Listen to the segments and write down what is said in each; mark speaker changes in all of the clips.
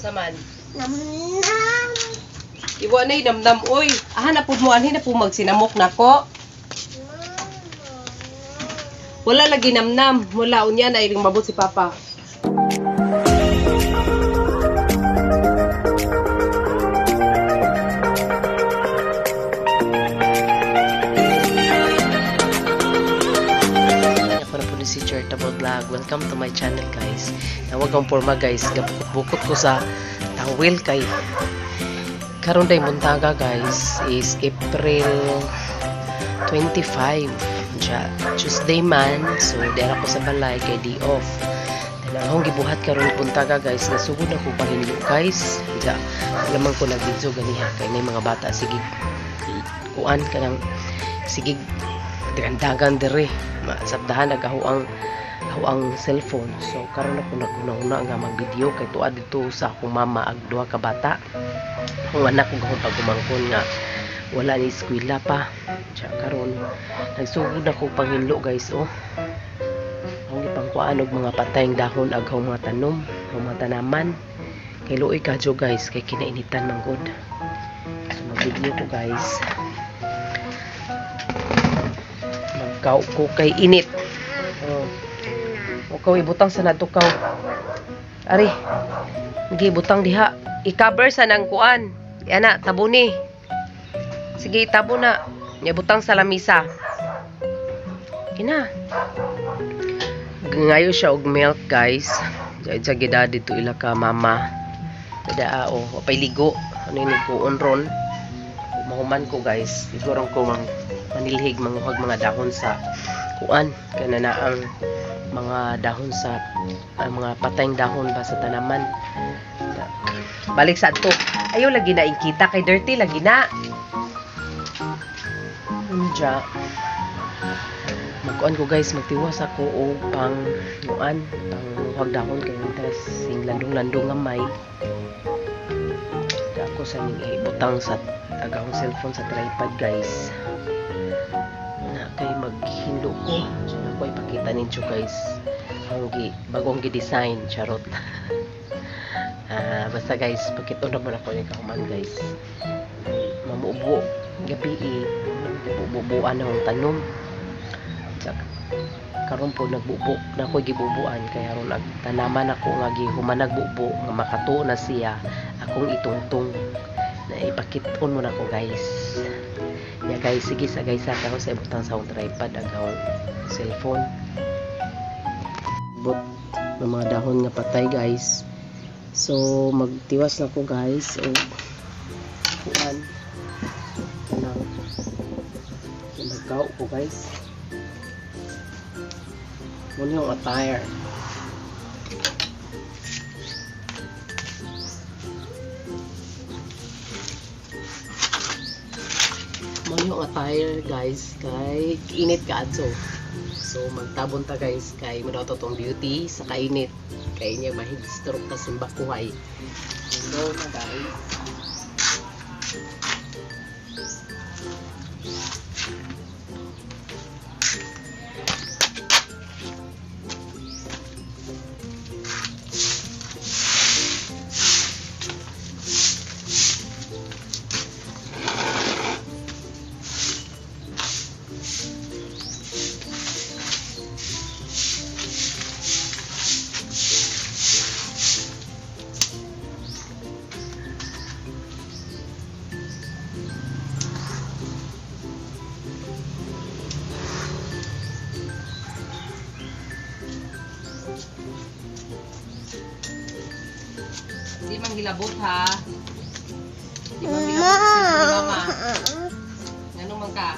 Speaker 1: Unsa man?
Speaker 2: Namnam.
Speaker 1: Iwa na namnam oy. Aha na pud mo anhi na po magsinamok nako. Wala lagi namnam. Wala unya na iring mabot si Papa.
Speaker 3: Ako na po ni si Charitable Vlog. Welcome to my channel, guys. Nawag ang forma, guys. Gabukot-bukot ko sa tawil kay karon day buntaga, guys, is April 25. Siya, Tuesday man. So dira ko sa balay kay day off. Then ang akong gibuhat karon buntaga, guys, nasugod na ko panghinlo, guys. Diya, wala man ko nag-video ganiha kay nay mga bata sige kuan kanang sige dagan diri masabdahan nagaho ang cellphone. So karon ako naguna-una nga mag-video kay tuad dito sa akong mama ag duha ka bata, akong anak ug akong pagumangkon nga wala ni eskwela pa. Siya karon nagsugod ako panghinlo, guys, oh. Ang gipangkuan og mga patayng dahon aghaw mga tanom, ang mga tanaman kay luoy kadyo, guys, kay kinainitan man gud. So mag-video ko, guys, magkaw ko kay init. Oh. O kaw ibutang sa nadto kaw. Ari. Sige, ibutang diha. I-cover sa nang kuan. Yana, tabuni. Sige, itabo na. Ibutang sa lamisa. Kina. Ngayo siya og milk, guys. Diya siya gida dito ila ka mama. Ida o oh, ligo. Ano yung nagkuon ron? Mahuman ko, guys. Siguro ko mang manilhig manguhag mga dahon sa kuan kana na ang mga dahon sa ang mga patayng dahon ba sa tanaman. Balik sa ato. Ayaw lagi na kita kay dirty lagi na. Unja. Magkuan ko, guys, magtiwas ako og pang kuan, pang huwag dahon kay mintas sing landong-landong nga may. Ako sa ning ibutang sa agahong cellphone sa tripod, guys. Na kay maghinlo ko. So, ako ipakita ninyo, guys, ang gi, bagong gi-design, charot. Ah, basta, guys, pakita naman ako ni kahuman, guys. Mamubo gabi eh, bubuan ang tanom. Sa karon po nagbubo na ako, gibubuan kay aron ag tanaman ako nga gihuman nagbubo nga makatuo na siya akong itungtong na ipakit-on mo na ko, guys. Ya, guys, sige sa guys sa ako sa ibutang sa akong tripod ang akong cellphone but ng mga dahon nga patay, guys. So magtiwas na ko, guys, og kuan kanang magkaw ko, guys. Muna yung attire. Muna yung attire, guys, kay init ka adto. So magtabon ta, guys, kay mo daw tong beauty sa kainit kay niya mahig stroke ta simbakuhay. Hello na, guys.
Speaker 1: Di man gilabot ha. Di man gilabot sa cellphone ni mama. Ngano man ka?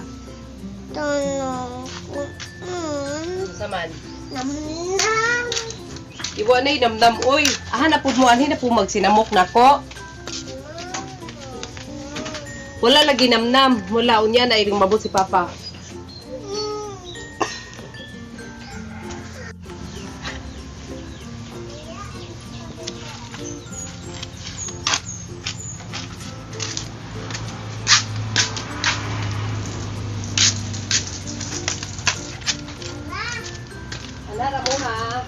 Speaker 2: Tanong ko.
Speaker 1: Unsa man?
Speaker 2: Namnam.
Speaker 1: Iwa na namnam oy. Aha na pud mo anhi na po magsinamok nako. Wala lagi namnam. Wala unya na iring mabot si Papa. Ala ra mo ha.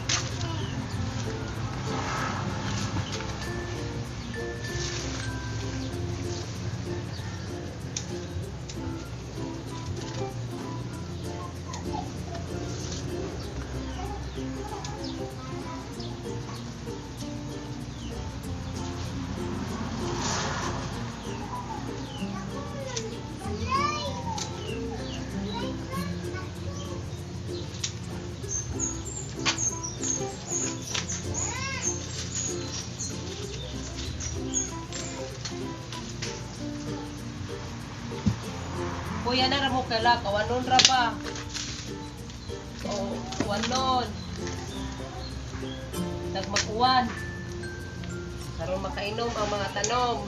Speaker 1: Kuya na ra mo kala, kawanon ra ba? O, kawanon. Nagmakuan. Karon makainom ang mga tanom.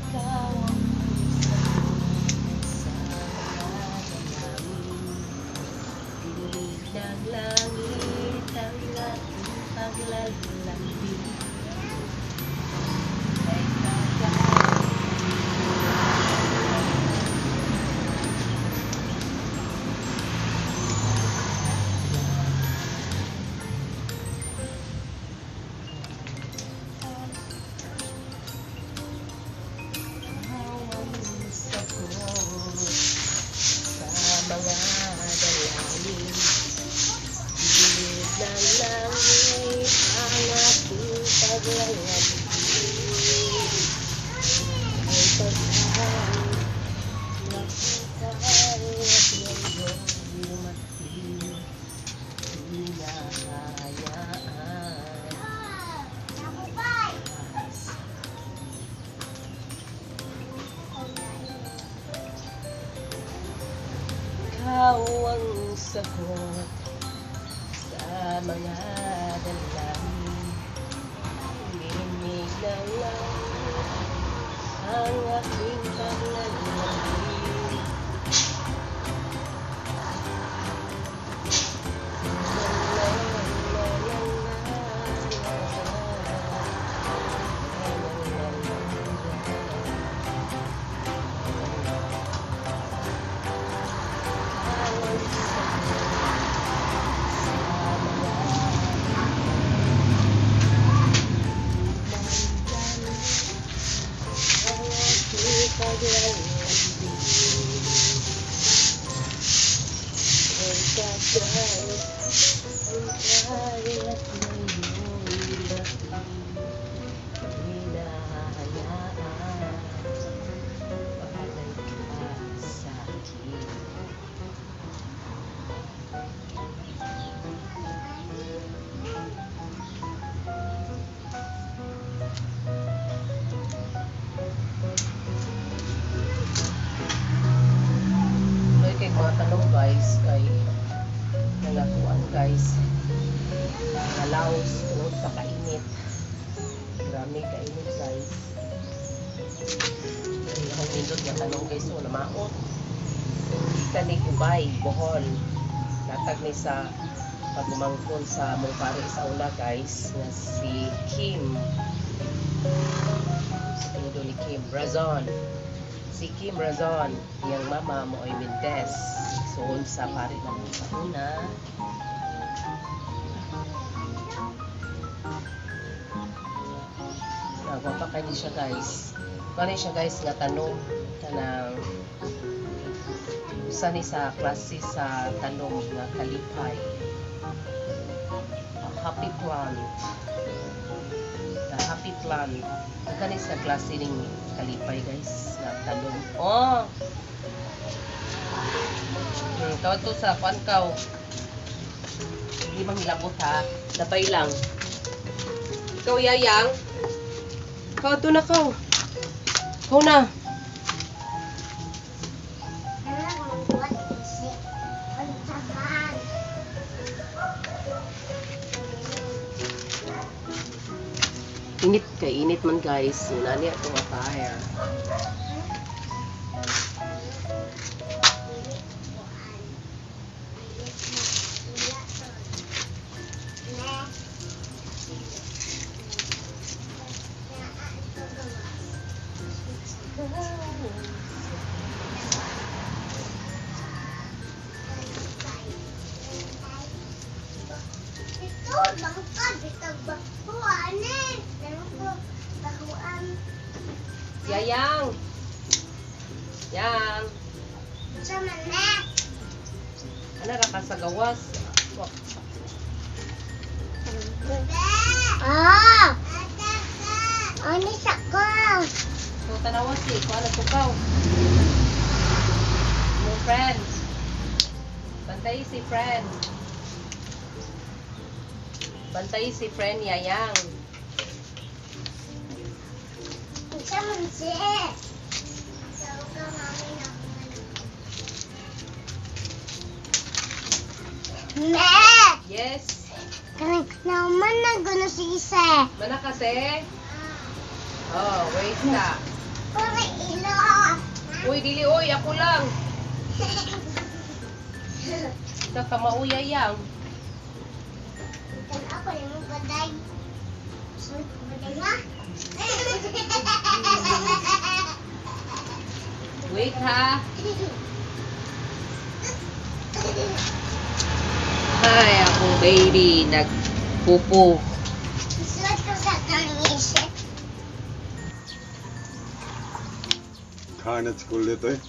Speaker 1: Ikaw ang sa mga Dinig ng langit ang aking paglalambing. Ay tagal. Ikaw ang sagot sa mga dalangin. Dinig ng langit ang aking paglalambing. Ay tagal nakita at ngayon dumating, di na hayaan.
Speaker 2: Nakupay.
Speaker 1: Ikaw ang sagot sa mga dalangin. Dinig ng langit ang aking paglalambing. La la la la la la la. Ikaw ang sagot sa mga ang aking paglalambing. Ay tagal ang at ngayon dumating, di na hahayaan, bagay ka sa akin. Tuloy kay mga tanong, guys, kay nangakuan, guys, nalaos tungod sa kainit. Grabe kainit, guys. Ay, akong nindot nga tanong, guys, so namaot. Gikan ni Ubay, Bohol. Natag ni sa pagumangkon sa among pare sa una, guys, nga si Kim. Sa apelyido ni Kim Razon. Si Kim Razon, iyang mama mo ay Mendez. Suon sa pare namin sa una. Nagwapa kay ni siya, guys. Kani siya, guys, nga tanom kanang usa ni sa klase sa tanom nga kalipay. A happy plant. The happy plant. Kani sa klase ning kalipay, guys, nga tanom. Oh. Tawag to sa kuan kaw. Hindi manghilabot ha. Labay lang. Ikaw, Yayang. Ikaw, to na kaw. Ikaw na.
Speaker 2: What is it? Unsaman.
Speaker 1: Init kay init man, guys. Yun ani atong attire.
Speaker 2: Oh, bangka, bitag ba? Huan eh. Pero ko, bahuan.
Speaker 1: Yayang. Yang.
Speaker 2: Sa man na.
Speaker 1: Ana ra ka sa gawas.
Speaker 2: Ah! Ano sa ko?
Speaker 1: So tanawa si kuan na tukaw. No friends. Bantay si friend. Bantay si friend Yayang.
Speaker 2: Sa man siya. Sa ka mami na. Me!
Speaker 1: Yes.
Speaker 2: Kanang naman na guno si isa.
Speaker 1: Mana kasi? Oh, wait ta.
Speaker 2: Para ilo.
Speaker 1: Uy, dili oy, ako lang. Sa kamao Yayang.
Speaker 2: Kan ako yung baday. Suot baday ha?
Speaker 1: Wait ha. Hi, akong baby nagpupo.
Speaker 2: Suot ko sa kang isip.
Speaker 4: Kana school dito eh.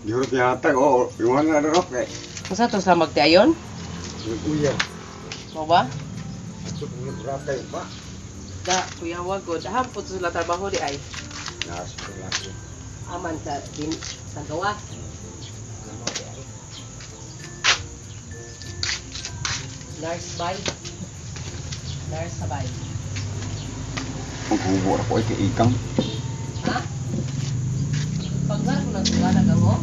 Speaker 4: Gihurot niya hatag. Oo, iwan na rin kay.
Speaker 1: Unsa to sa magtiayon?
Speaker 4: Uya.
Speaker 1: Mo ba?
Speaker 4: Ito kung ratay ba?
Speaker 1: Da, kuya wagod. Hampot sila trabaho di ay.
Speaker 4: Nasa ko lang.
Speaker 1: Aman sa din sa gawas. Nurse bay. Nurse sabay.
Speaker 4: Ang kubo ra ko ay kay ikang.
Speaker 1: Ha? Pag nga ko nagtuwa nagango?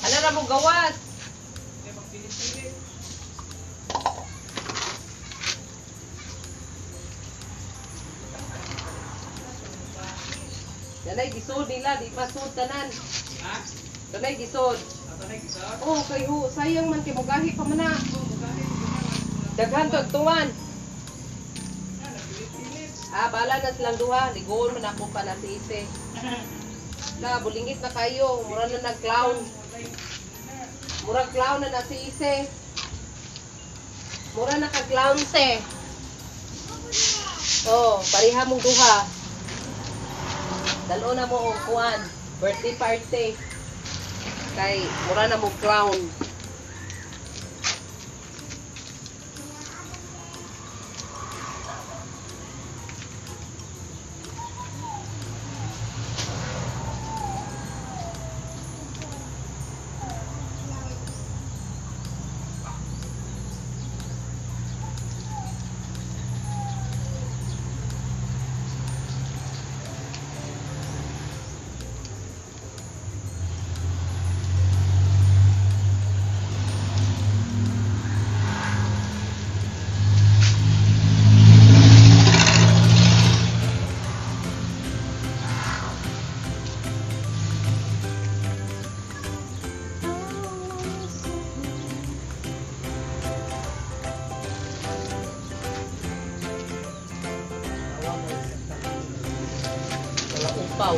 Speaker 1: Ano na mo gawas? Danay gisod nila, di pa sud tanan.
Speaker 5: Ha?
Speaker 1: Danay gisod.
Speaker 5: Tanay gisod?
Speaker 1: Oh, kay ho, sayang man kay mugahi pa man na. Daghan to tungan. Ah, bala na silang duha, ligoon man ako pa na si Ise. La, bulingit na kayo, mura na nag-clown. Mura clown na na si Ise. Mura na ka-clown se. Oh, pareha mong duha. Dalo na mo og kuan, birthday party. Kay mura na mo clown. Mga upaw.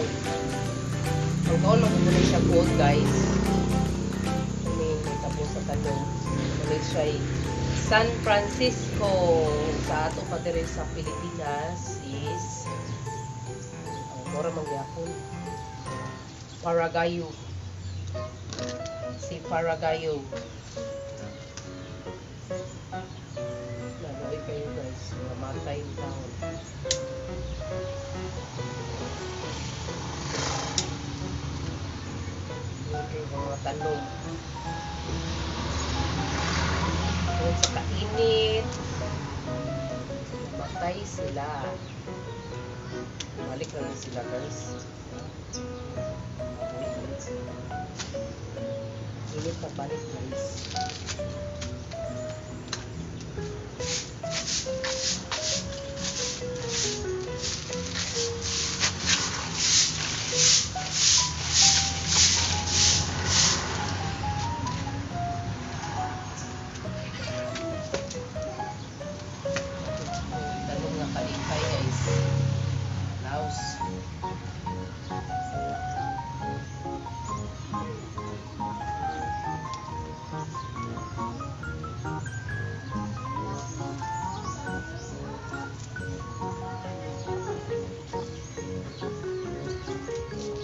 Speaker 1: Ang kaon lang ko siya gold, guys. I mean, may tabo sa tanong. Muna siya San Francisco. Sa ato pa diri sa Pilipinas is mura man gyapon. Paragayo. Si Paragayo. Naluoy kayo guys, mamatay yung taon. Okay, mga talong. Tungod sa kainit, namatay sila. Balik na lang sila guys. Balik sila. Init na balik guys. Talong nga kalipay guys. Laos.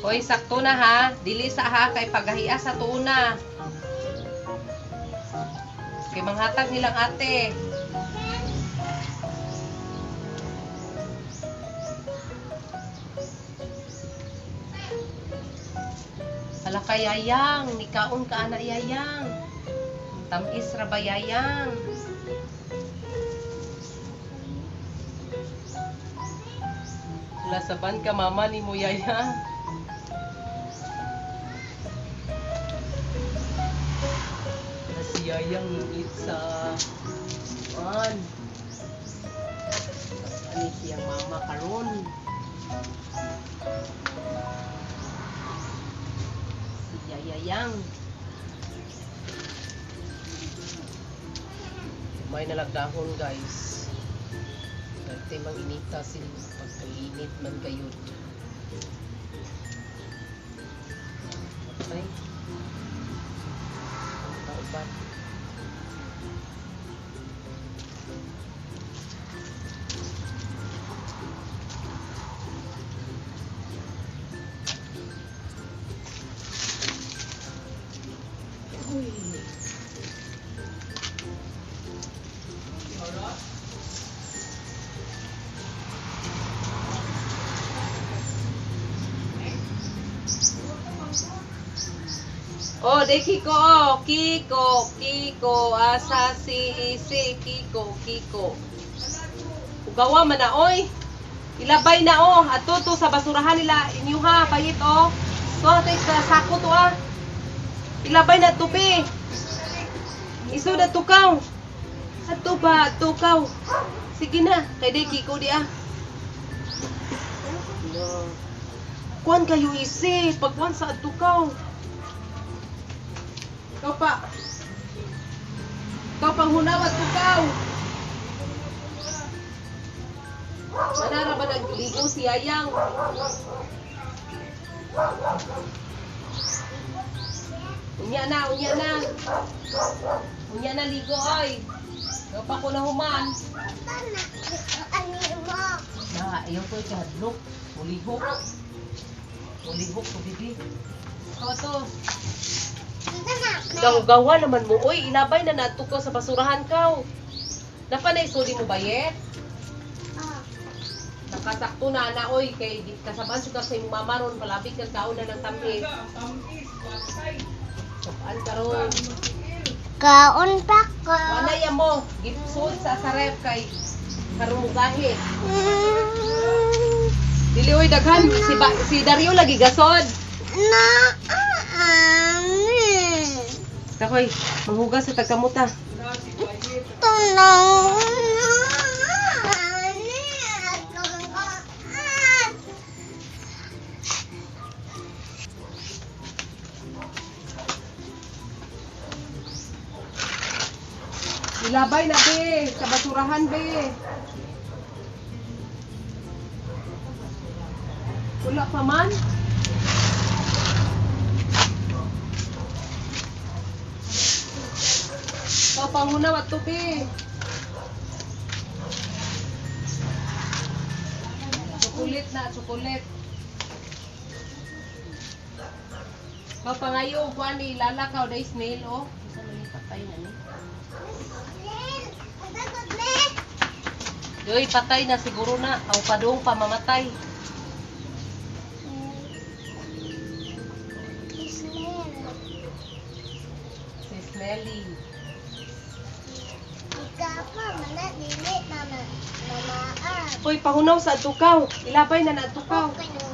Speaker 1: Hoy, sakto na ha. Dili sa ha kay pagahia sa tuuna. Kay manghatag nilang ate. Hala ka yayang, nikaon ka ana yayang. Tamis ra ba yayang? Hala saban ka mama ni mo yayang. Hala si yayang ngit sa kuan. Ani siyang mama karon. Si Yayayang. May nalagdahon guys. Dati mang inita sila pagkainit man gayud. Okay. Ang tauban. Uy. Oh, de Kiko, oh. Kiko, Kiko, asa si si Kiko, Kiko. Ugawa man na oy. Ilabay na oh, ato to sa basurahan nila inyuha bayit oh. So ate sa sako to ah. Ilabay na tupi. Iso na tukaw. Ato ba, tukaw. Sige na, kay day Kiko di ah. No. Kuan kayo isi, pagkuan sa tukaw. Ikaw pa. Ikaw pang hunaw at tukaw. Manara ba nagligo si Yayang? Unya na, unya na. Unya na ligo oy. Ikaw pa ko na human.
Speaker 2: Ano mo?
Speaker 1: Na, ayaw ko ikahadlok. Mulihok. Mulihok ko, bibi. Ikaw to. Gawa naman mo. Uy, ilabay na natukaw sa basurahan kaw. Napa na isuli mo bayet?
Speaker 2: Oh.
Speaker 1: Nakasakto na ana oy kay kasaban jud ka sa imong mama ron palabig kag kaon na ng tamis. Saan karon?
Speaker 2: Kaon pa ko.
Speaker 1: Wala ya mo gipsud sa ref kay karumugahi. Dili oy daghan si ba, si Dario lagi gasod.
Speaker 2: Na ani.
Speaker 1: Takoy, manghugas sa tagkamuta.
Speaker 2: Tulong.
Speaker 1: Ilabay na be sa basurahan be. Wala pa man. Ikaw panghunaw at tubi. Chocolate na, chocolate. Ikaw pangayo, kuan ni lalakaw day snail oh. Unsa man ni patay na ni?
Speaker 2: Snail! Ang snail!
Speaker 1: Yoy, patay na siguro na. Aw padung pa mamatay.
Speaker 2: Snail.
Speaker 1: Si Smelly.
Speaker 2: Ikaw pa, mana, dili, mama. Mamaan.
Speaker 1: Hoy, pahunaw sa atukaw. Ilabay na na atukaw.
Speaker 2: Okay, no.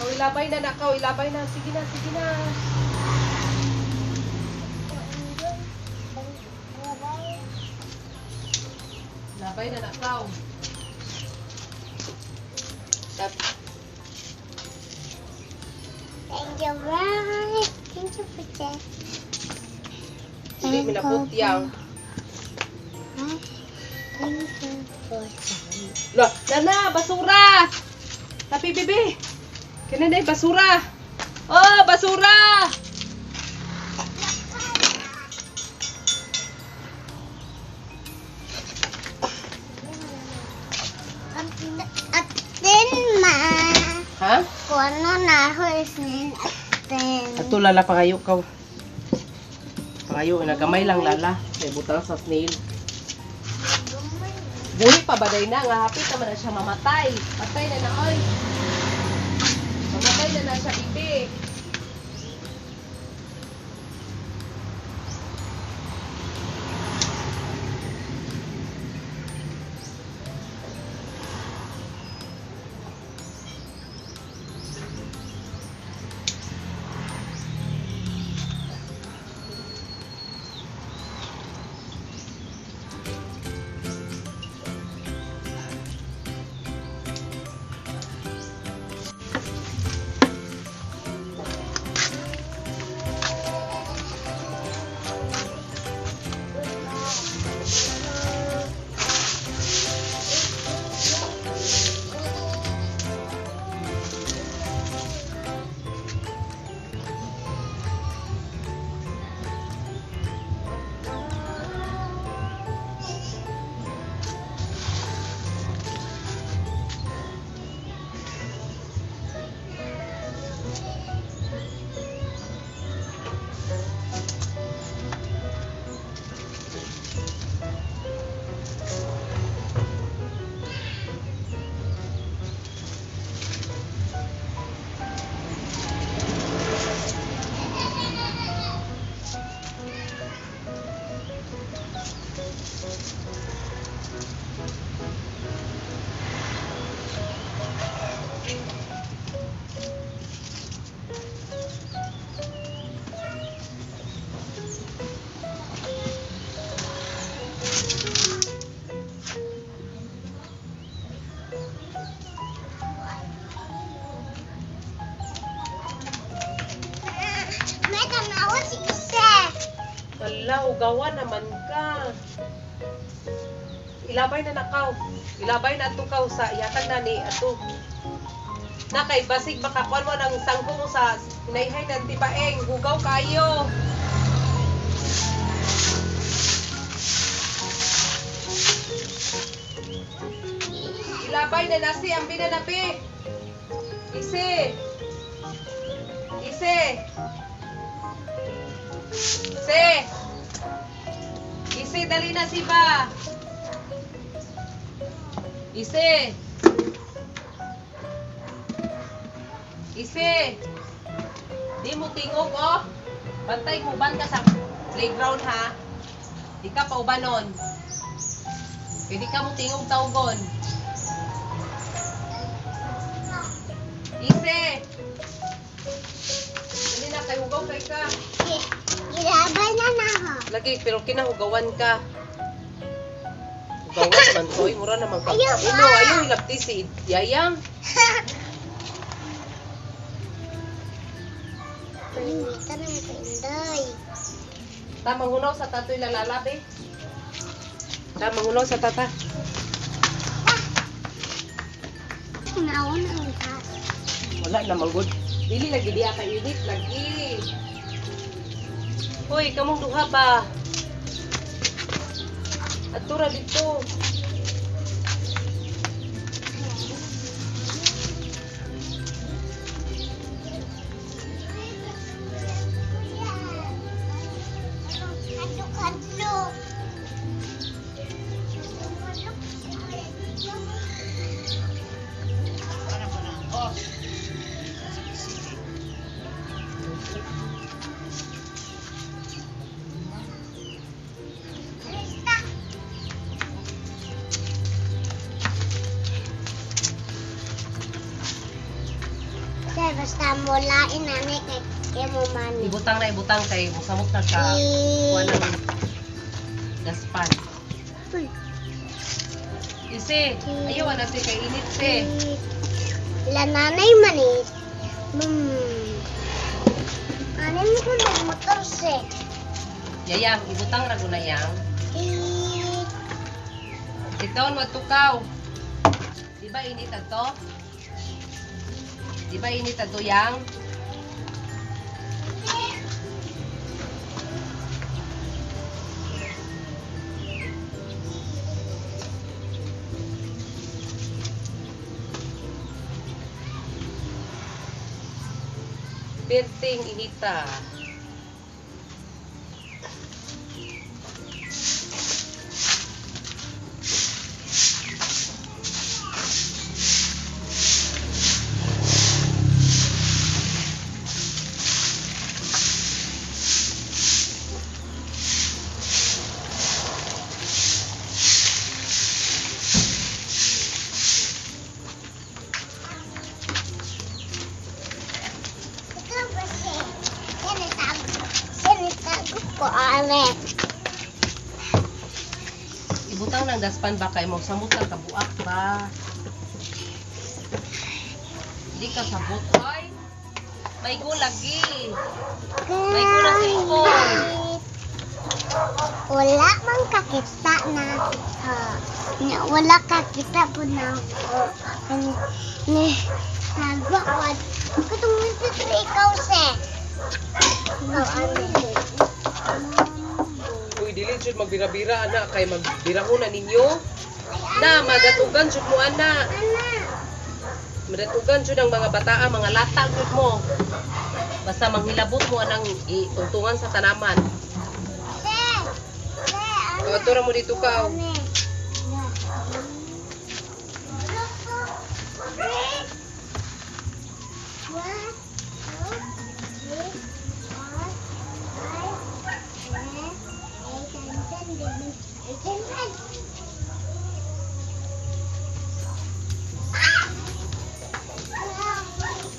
Speaker 1: Oh, ilabay na nakaw, ilabay na. Sige na, sige na. Ilabay na nakaw. Tap.
Speaker 2: Thank you, bye. Thank you for that.
Speaker 1: Hindi minabot yang.
Speaker 2: Thank you for that.
Speaker 1: La, nana, basura. Tapi bibi. Kini na basura. Oh, basura.
Speaker 2: Atin ma.
Speaker 1: Ha?
Speaker 2: Kuno na ako isnin atin.
Speaker 1: Ato lala pangayo kaw. Pangayo na gamay lang lala. Kay butang sa snail. Buhi pa ba day na nga hapit naman na siya mamatay. Patay na na oy. Mamatay na na siya bibi.
Speaker 2: May tanawa si isa.
Speaker 1: Wala, ugawan naman ka. Ilabay na nakaw. Ilabay na ato kaw sa ihatag na ni ato. Na kay basig makakuan mo ng sangko mo sa hinayhay ng tibaeng. Hugaw kayo. Ilabay na nasi ang binanabi. Isi. Isi. Se. Isi, dali na si ba. Isi. Isi. Di mo tingog, oh. Bantay mo, ban ka sa playground, ha? Di ka pa ubanon. Pwede ka mo tingog tawgon. Isi. Dali na, kay hugaw kay ka.
Speaker 2: Ilabay na na ako.
Speaker 1: Lagi, pero kinahugawan ka. Hugawan man, oy, mura naman ka.
Speaker 2: Ayaw ba?
Speaker 1: Ino, ayaw, hilabti si Yayang.
Speaker 2: Palingita na mo kainday.
Speaker 1: Tamang hunaw sa tatoy lalalabi. Tamang hunaw sa tata.
Speaker 2: Tanawa na ang gas.
Speaker 1: Wala naman good. Dili lagi diya ka init lagi. Hoy, kamong duha ba? Atura dito.
Speaker 2: Kadlo-kadlo. Sir, basta mulain nani kay kay mo man.
Speaker 1: Ibutang na ibutang kay musamot na ka. Kuha ng daspan.
Speaker 2: Uy.
Speaker 1: Isi, ayaw na si kay init si.
Speaker 2: La nanay manit. Ano mo kung nagmotor si?
Speaker 1: Yayang, ibutang ra guna yang.
Speaker 2: Eh,
Speaker 1: Ikaw magtukaw. Di ba init ato? Di ba init ato yang? Perting inita.
Speaker 2: Ikaw ba si? Sinitago. Sinitago ko, ane.
Speaker 1: Ibutang ng daspan ba kay mo samot lang kabuak ba? Di ka sabot ay. May go lagi. May go na cellphone.
Speaker 2: Wala man kakita na. Ha, na wala kakita po na. Oh, ani, ni, tago ko. Katong nagtitri ikaw, se. Ikaw, ane.
Speaker 1: Uy, dili jud magbira-bira ana kay magbirahon na ninyo. Na madatugan jud mo ana.
Speaker 2: Ana.
Speaker 1: Madatugan jud ang mga bataa, mga lata jud mo. Basta manghilabot mo anang itungtungan sa tanaman.
Speaker 2: Se. Se, ana.
Speaker 1: O, atura mo dito ka.
Speaker 2: Ane. Na. One, two, three, four, five, seven, eight, nine, 10, 11, 12, 13.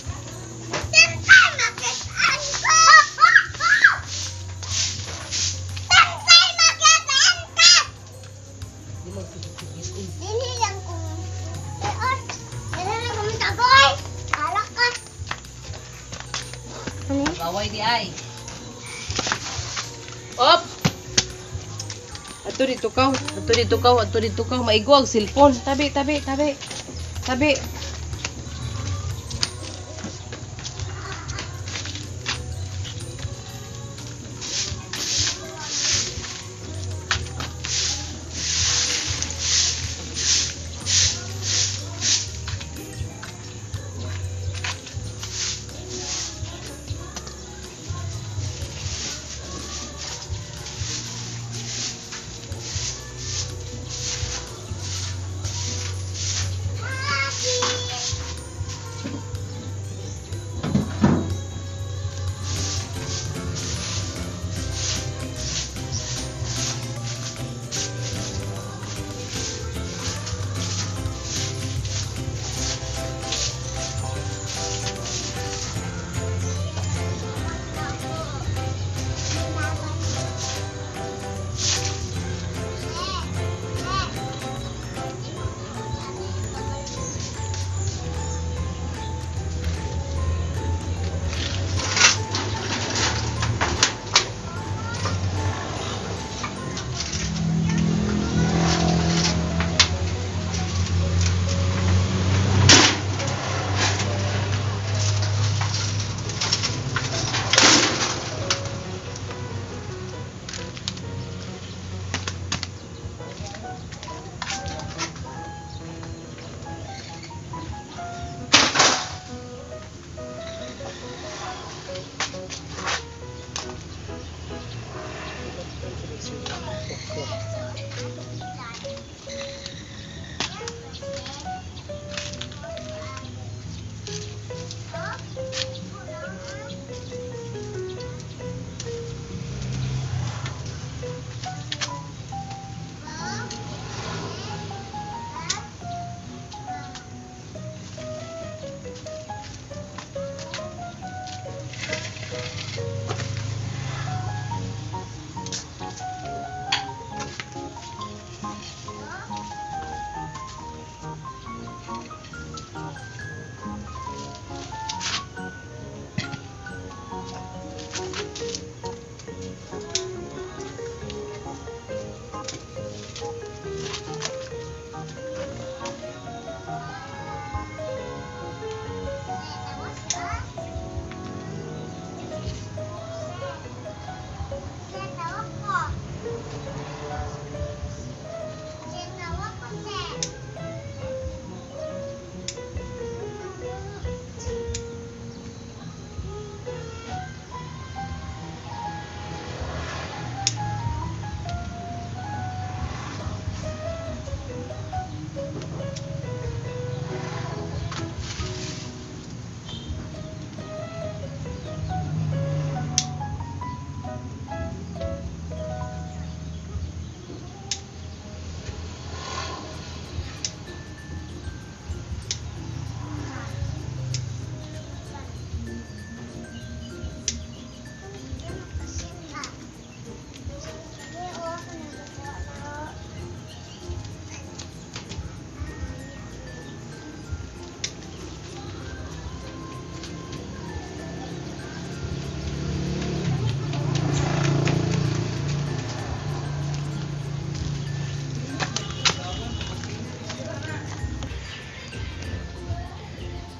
Speaker 2: Sentay, makitaan ko! Sentay, makitaan ka!
Speaker 1: Di magsigit-sigit. Uy,
Speaker 2: Dili lang kung... Eh, on! Dili lang kung tagoy! Alak ka! Ano?
Speaker 1: Baway di ay. Op! Ato dito kaw, ato dito kaw, ato dito kaw. Maigo ang cellphone. Tabi, tabi, tabi. Tabi.
Speaker 2: Happy!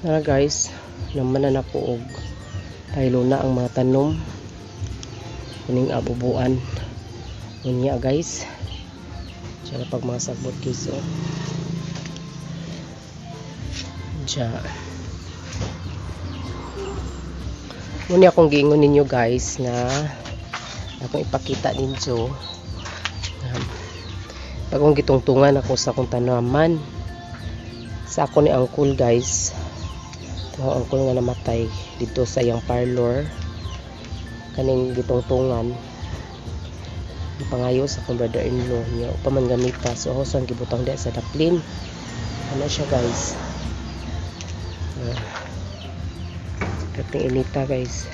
Speaker 3: Tara guys, naman na nako og paylo na ang mga tanom kuning abubuan. Unya guys. Tsaka pag mga sagbot guys oh. Diya. Muna akong giingon ninyo guys nga akong ipakita ninyo. Pagong gitungtungan ako sa akong tanaman sa ako ni uncle guys. Ang uncle nga namatay dito sa iyang parlor kaning gitungtungan pangayo sa akong brother-in-law niya pa man gamita, so ako sang gibutang diha sa daplin. Ano siya guys, uh, inita guys.